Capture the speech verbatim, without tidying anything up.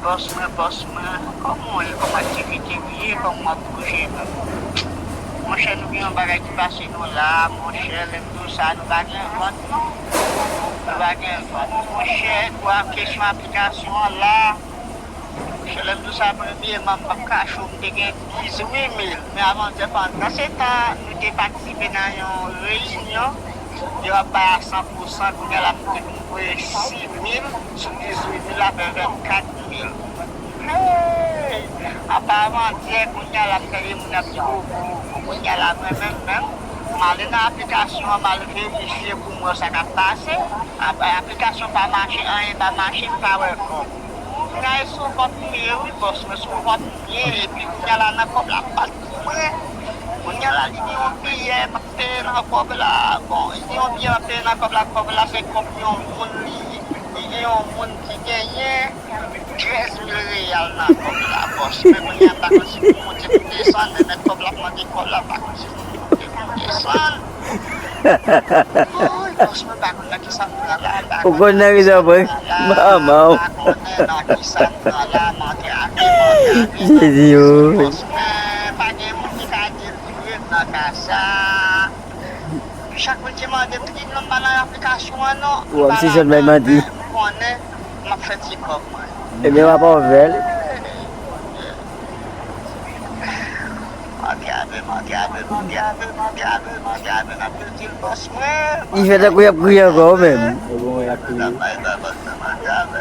Bòs mwen, bòs mwen, kòman w ye? Kòman aktivite w ye? Kòman w ap bouje menm? Monchè, nou gen yon bagay ki pase nou la, monchè, lè m di w sa, nou pa gen vant, non. Nou pa gen vant. Monchè, pou kesyon aplikasyon an la, monchè, lè m di w sa, premyèman, m p ap kache w, m te gen dizuit mil, men avan dyè, pandan se tan, nou te patisipe nan yon reyinyon, yo ap bay a san pou san, kounye a la, m te voye sis mil sou dizuit mil la, fè vennkat mil. Hey! Apa avan dyè, kounye a la, m tande moun ap di, "Oh, oh, oh," kounye a la, mwen menm, menm, m ale nan aplikasyon an, m al verifye pou m wè sa k ap pase. Apa aplikasyon pa mache, anyen pa mache, m pa wè kòb. Kounye a, e sou vant m ye, wi, bòs mwen, sou vant m ye, epi kounye a la, nan kòb la, pa t pou mwen. Kounye a la, li gen yon biyè, m ap peye nan kòb la. Bon, li gen yon biyè, m ap peye nan kòb la, kòb la, se kòb yon moun, li, li gen yon moun ki genyen trèz mil reyal nan kòb la, bòs. Men kounye a, m pa konn si pou m monte pou desann, men mèt kòb la ap mande kòb la, m pa konn si pou m monte pou desann. Woy, bòs, mwen pa konn nan kisa m pran la, m pa Ou konn nan kisa m pran la, m pa konnen nan kisa m pran la, mande ake, mande ake, Jezi, o. Bòs, men pa gen moun ki ka di l vre nan ka sa. Chak moun ki mande m, m di non, m pa nan aplikasyon an non. Ou ap sispann bay manti. M konnen m ap fè ti kòb mwen. Ebyen, w ap anvè l. Manti ave, manti ave, manti ave, manti ave, manti ave, n ap di l bòs mwen. Li fè tankou y ap kriye ankò, ou menm. Manti ave.